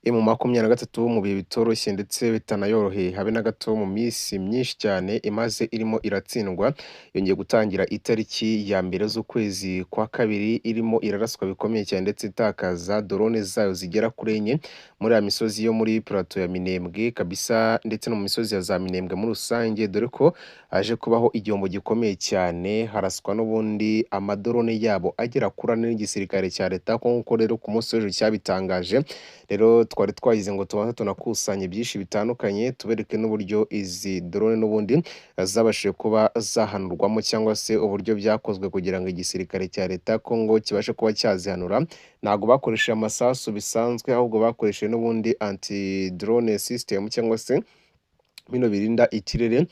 M23 mu bihe bitoroshye ndetse bitanayoroheye habe na gato, mu minsi myinshi cyane imaze irimo iratsindwa, yongeye gutangira itariki ya 1 z'ukwezi kwa kabiri irimo iraraswa bikomeye cyane ndetse itakaza drone zayo zigera kuri 4 muri ya misozi yo muri plateau ya Minembwe kabisa, ndetse no mu misozi ya za Minembwe muri rusange, dore ko haje kubaho igihombo gikomeye cyane, haraswa n'ubundi amadrone yabo agera kuri 4 n'igisirikare cya leta, nk'uko rero ku munsi w'ejo cyabitangaje. Rero twari twagize ngo tubanze tunakusanye byinshi bitandukanye, tubereke n'uburyo izi drone n'ubundi zabashije kuba zahanurwamo, cyangwa se uburyo byakozwe kugira ngo igisirikare cya leta ya Kongo kibashe kuba cyazihanura. Ntabwo bakoresheje amasasu bisanzwe, ahubwo bakoresheje n'ubundi anti drone system, cyangwa se bino birinda ikirere,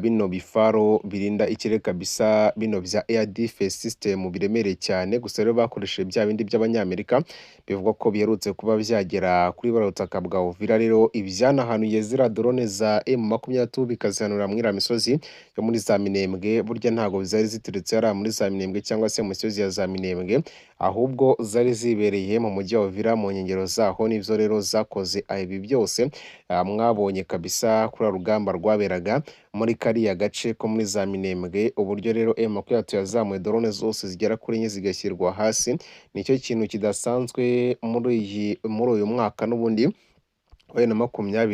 bino bifaro birinda ikirere kabisa, bino bya air defense system biremereye cyane. Gusa rero bakoresheje bya bindi by'Abanyamerika bivugwa ko biherutse kuba byagera kuri buriya butaka bwa Uvira. Rero ibyanahanuye ziriya drone za M23 bikazihanura muri iriya misozi yo muri za Minembwe, burya ntabwo zari ziturutse hariya muri za Minembwe cyangwa se mu misozi ya za Minembwe, ahubwo zari zibereye mu mujyi wa Uvira mu nkengero zaho. Nibyo rero zakoze ibi byose mwabonye kabisa kuri rugamba rwaberaga muri kariya gace ko muri za Minembwe. Uburyo rero M23 yazamuye drone zose zigera kuri 4 zigashyirwa hasi, nicyo kintu kidasanzwe muri uyu mwaka n'ubundi wa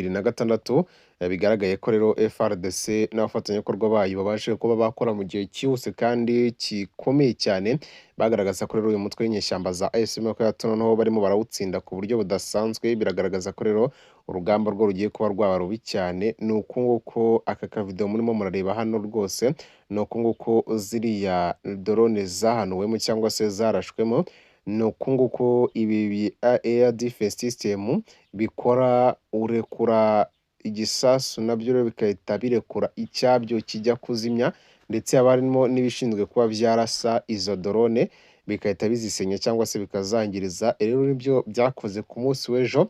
2026. Bigaragaye ko rero FARDC n'abafatanyabikorwa bayo babashije kuba bakora mu gihe cyihuse kandi gikomeye cyane, bagaragaza ko rero uyu mutwe w'inyeshyamba za AFC M23 noneho barimo barawutsinda ku buryo budasanzwe. Biragaragaza ko rero urugamba rwo rugiye kuba rwaba rubi cyane. Ni uku nguko aka kavideo murimo murareba hano rwose, ni uku nguko ziriya drone zahanuwemo cyangwa se zarashwemo, ni uku nguko ibi air defense system bikora. Urekura igisasu nabyo rero bigahita birekura icyabyo kijya kuzimya, ndetse haba harimo n'ibishinzwe kuba byarasa izo drone bigahita bizisenya cyangwa se bikazangiriza. Rero nibyo byakoze ku munsi w'ejo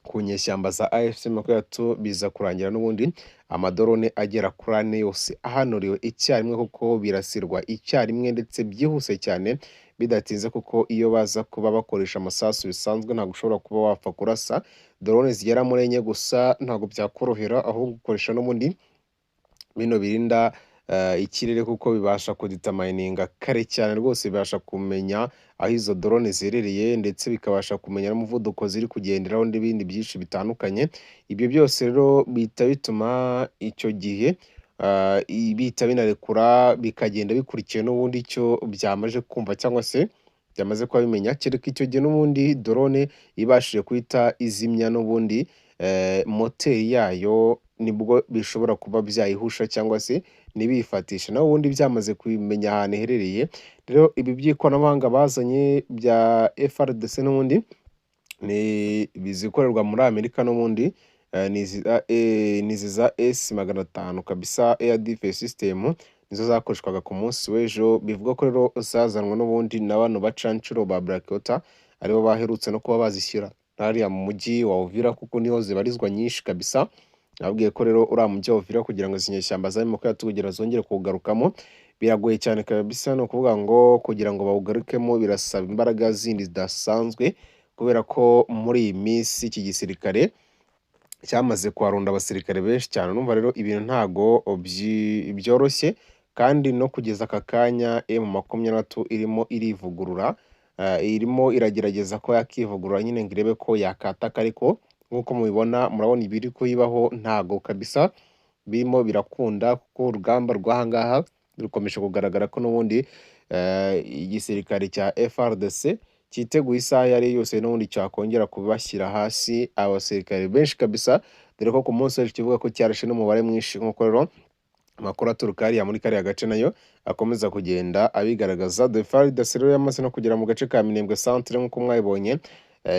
ku nyeshyamba za AFC M23, biza kurangira n'ubundi amadrone agera kuri 4 yose ahanuriwe icyarimwe, kuko birasirwa icyarimwe ndetse byihuse cyane bidatinze, kuko iyo baza kuba bakoresha amasasu bisanzwe ntabwo ushobora kuba wapfa kurasa drone zigera muri 4 gusa, ntabwo byakorohera, ahubwo gukoresha n'ubundi bino birinda ikirere, kuko bibasha kudetermininga kare cyane rwose, bibasha kumenya aho izo drone ziherereye, ndetse bikabasha kumenya n'umuvuduko ziri kugenderaho n'ibindi byinshi bitandukanye. Ibyo byose rero bihita bituma icyo gihe bihita binarekura, bikagenda bikurikiye n'ubundi icyo byamaze kumva cyangwa se byamaze kuba bimenya, kereka icyo gihe n'ubundi drone ibashije guhita izimya n'ubundi moteri yayo, nibwo bishobora kuba byayihusha cyangwa se ntibiyifatishe, naho ubundi byamaze kubimenya ahantu iherereye. Rero ibi by'ikoranabuhanga bazanye bya FARDC n'ubundi ni ibizikorerwa muri Amerika n'ubundi, ni izi za S500 kabisa air defense system, nizo zakoreshwaga ku munsi w'ejo. Bivuga ko rero zazanwe n'ubundi na bano bacancuro ba Blackwater, aribo baherutse no kuba bazishyira hariya mu mujyi wa Uvira, kuko niho zibarizwa nyinshi kabisa. Nababwiye ko rero uriya mujyi wa Uvira kugira ngo izi nyeshyamba za M23 kugira zongere kuwugarukamo biragoye cyane kabisa. Ni ukuvuga ngo kugira ngo bawugarukemo birasaba imbaraga zindi zidasanzwe, kubera ko muri iyi minsi iki gisirikare cyamaze kuharunda abasirikare benshi cyane. Urumva rero ibintu ntago byoroshye, kandi no kugeza aka kanya M23 irimo irivugurura, irimo iragerageza ko yakivugurura nyine ngo irebe ko yakataka, ariko nk'uko mubibona murabona ibiri kuyibaho ntago kabisa birimo birakunda, kuko urugamba rw'aha ngaha rukomeje kugaragara ko n'ubundi igisirikare cya FARDC cyiteguye isaha iyo ari yo yose n'ubundi cyakongera kubashyira hasi abasirikare benshi kabisa, dore ko ku munsi w'ejo kivuga ko cyarashe n'umubare mwinshi, nk'uko rero amakuru aturuka hariya muri kariya gace nayo akomeza kugenda abigaragaza. The FARDC rero yamaze no kugera mu gace ka Minembwe centre nk'uko mwabibonye,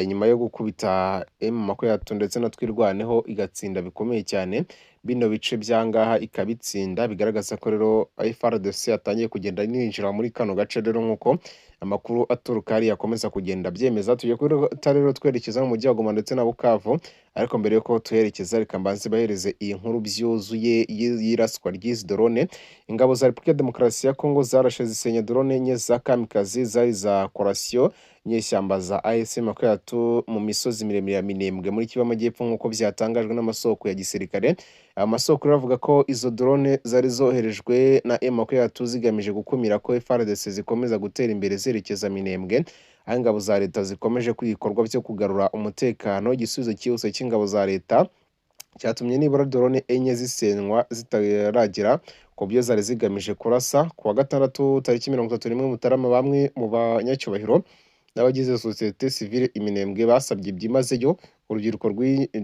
nyuma yo gukubita M23 ndetse na Twirwaneho igatsinda bikomeye cyane bino bice by'angaha ikabitsinda, bigaragaza ko rero FARDC yatangiye kugenda ninjira muri kano gace. Rero nk'uko amakuru Amakuru aturuka hariya akomeza kugenda abyemeza. Tugiye guhita rero twerekeza mu mujyi wa Goma ndetse na Bukavu, ariko mbere yuko tuherekeza reka mbanze bahereze iyi nkuru byuzuye y'iraswa ry'izi drone. Ingabo za Repubulika ya Demokarasi ya Kongo zarashe zisenya drone enye za kamikazi zari za coalition inyeshyamba za AFC 23 mu misozi miremire ya Minembwe muri Kivu y'Amajyepfo, nk'uko byatangajwe n'amasoko ya gisirikare. Aya masoko rero avuga ko izo drone zari zoherejwe na M23 zigamije gukumira ko FARDC zikomeza gutera imbere zerekeza Minembwe, aho ingabo za leta zikomeje ibikorwa byo kugarura umutekano. Igisubizo cyihuse cy'ingabo za leta cyatumye nibura drone enye zisenywa zitaragera ku byo zari zigamije kurasa. Ku wa gatandatu tariki 31 Mutarama, bamwe mu banyacyubahiro n'abagize sosiyete sivile i Minembwe basabye byimazeyo urubyiruko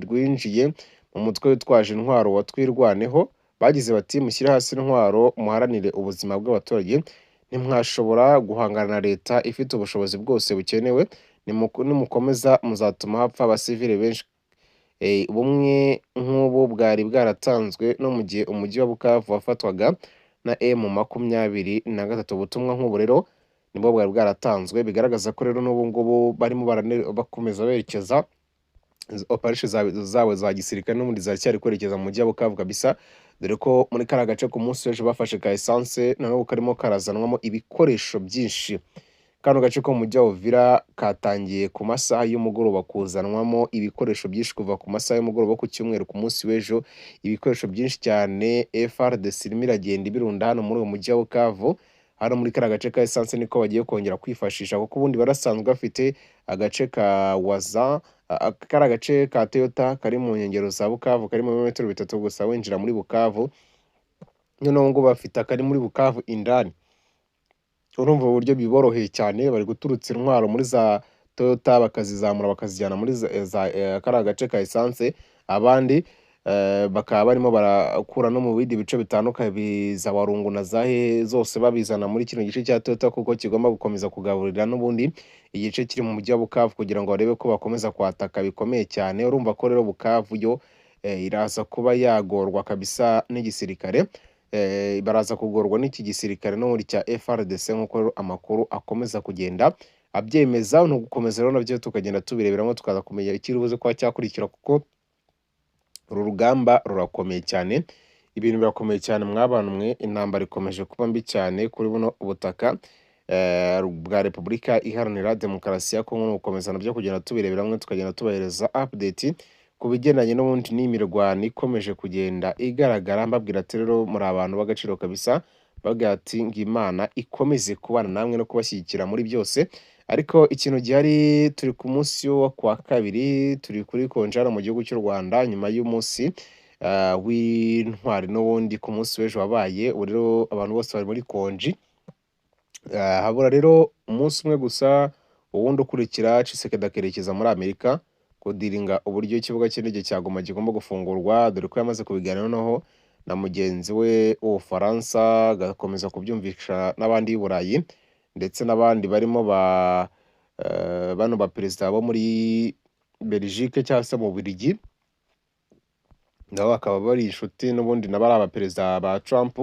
rwinjiye mu mutwe witwaje intwaro wa Twirwaneho. Bagize bati: "Mushyire hasi intwaro, muharanire ubuzima bw'abaturage. Ntimwashobora guhangana na leta ifite ubushobozi bwose bukenewe. Nimukomeza muzatuma hapfa abasivile benshi." Bumwe nk'ubu bwari bwaratanzwe no mu gihe umujyi wa Bukavu wafatwaga na M23. Ubutumwa nk'ubu rero nibwo bwari bwaratanzwe, bigaragaza ko rero n'ubu ngubu barimo bakomeza berekeza operation zabo za gisirikare, n'ubundi ziracyari kwerekeza mu mujyi wa Bukavu kabisa, dore ko muri kariya gace ku munsi w'ejo bafashe ka essence, na n'ubu karimo karazanwamo ibikoresho byinshi. Kano gace ko mu mujyi wa Uvira katangiye ku masaha y'umugoroba kuzanwamo ibikoresho byinshi kuva ku masaha y'umugoroba ku cyumweru. Ku munsi w'ejo ibikoresho byinshi cyane FARDC irimo iragenda ibirunda hano muri uyu mujyi wa Bukavu. Hano muri kariya gace ka essence niko bagiye kongera kwifashisha, kuko ubundi barasanzwe bafite agace ka Waza, kariya gace ka Toyota kari mu nkengero za Bukavu, kari mu birometero 3 gusa winjira muri Bukavu. Noneho ngo bafite akari muri Bukavu indani. Urumva uburyo biboroheye cyane, bari guturutsa intwaro muri za Toyota bakazizamura bakazijyana muri kariya gace ka essence, abandi bakaba barimo barakura no mu bindi bice bitandukanye za Warungu na za hehe zose, babizana muri kino gice cya Toyota, kuko kigomba gukomeza kugaburira n'ubundi igice kiri mu mujyi wa Bukavu, kugira ngo barebe ko bakomeza kwataka bikomeye cyane. Urumva ko rero Bukavu yo iraza kuba yagorwa kabisa n'igisirikare, baraza kugorwa n'iki gisirikare n'ubundi cya FARDC, nk'uko amakuru akomeza kugenda abyemeza. Ni ugukomeza rero nabyo tukagenda tubireberamo, tukaza kumenya ikiri buze kuba cyakurikira, kuko uru rugamba rurakomeye cyane, ibintu birakomeye cyane mwabantu mwe. Intambara ikomeje kuba mbi cyane kuri buno butaka bwa Repubulika Iharanira Demokarasi ya Kongo. Ni ugukomeza nabyo kugenda tubireberamo, tukagenda tubahereza update ku bigendanye n'ubundi n'imirwano ikomeje kugenda igaragara. Mbabwira ati rero muri abantu b'agaciro kabisa, babwira ati ngo Imana ikomeze kubana namwe no kubashyigikira muri byose. Ariko ikintu gihari, turi ku munsi wo kuwa kabiri, turi kuri konjara mu gihugu cy'u Rwanda nyuma y'umunsi w'intwari n'ubundi ku munsi w'ejo wabaye. Ubu rero abantu bose bari muri konji. Habura rero umunsi umwe gusa, uwundi ukurikira Tshisekedi akerekeza muri Amerika kudiringa uburyo ikibuga cy'indege cya Goma kigomba gufungurwa, dore ko yamaze kubiganira noneho na mugenzi we w'Ubufaransa, agakomeza kubyumvisha n'abandi b'i Burayi ndetse n'abandi barimo ba bano ba perezida bo muri Belgique cyangwa se mu Bubiligi, nabo bakaba bari inshuti n'ubundi nabo ari abaperezida ba Trump,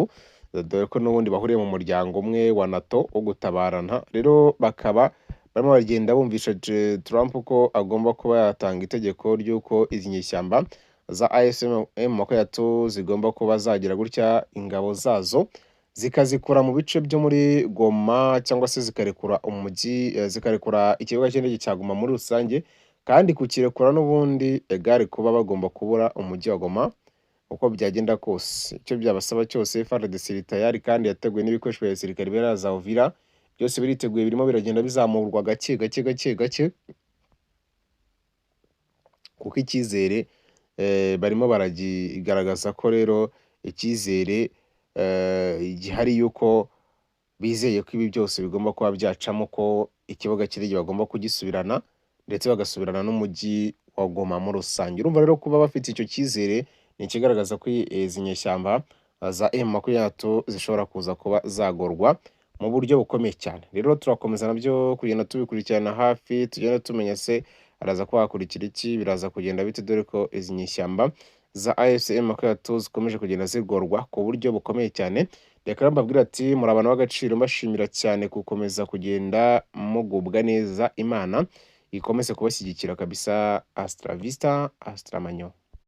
dore ko n'ubundi bahuriye mu muryango umwe wa NATO wo gutabarana. Rero bakaba barimo baragenda bumvisha Trump ko agomba kuba yatanga itegeko ry'uko izi nyeshyamba za AFC M23 zigomba kuba zagira gutya ingabo zazo zikazikura mu bice byo muri Goma, cyangwa se zikarekura umujyi, zikarekura ikibuga cy'indege cya Goma muri rusange. Kandi kukirekura n'ubundi egare kuba bagomba kubura umujyi wa Goma uko byagenda kose, icyo byabasaba cyose FARDC iri tayari kandi yateguye n'ibikoresho bya gisirikare biriya za Uvira, byose biriteguye, birimo biragenda bizamurwa gake gake gake gake, kuko icyizere barimo baragigaragaza ko rero icyizere gihari yuko bizeye ko ibi byose bigomba kuba byacamo, ko ikibuga cy'indege bagomba kugisubirana ndetse bagasubirana n'umujyi wa Goma muri rusange. Urumva rero kuba bafite icyo cyizere ni ikigaragaza ko izi nyeshyamba za M23 zishobora kuza kuba zagorwa mu buryo bukomeye cyane. Rero turakomeza nabyo kugenda tubikurikirana hafi, tugenda tumenya se araza kuba hakurikira iki, biraza kugenda bite, dore ko izi nyeshyamba za AFC M23 zikomeje kugenda zigorwa ku buryo bukomeye cyane. Reka rero mbabwire ati muri abantu b'agaciro, mbashimira cyane gukomeza kugenda mugubwa neza. Imana ikomeze kubashyigikira kabisa. Hasta la vista, hasta manyo.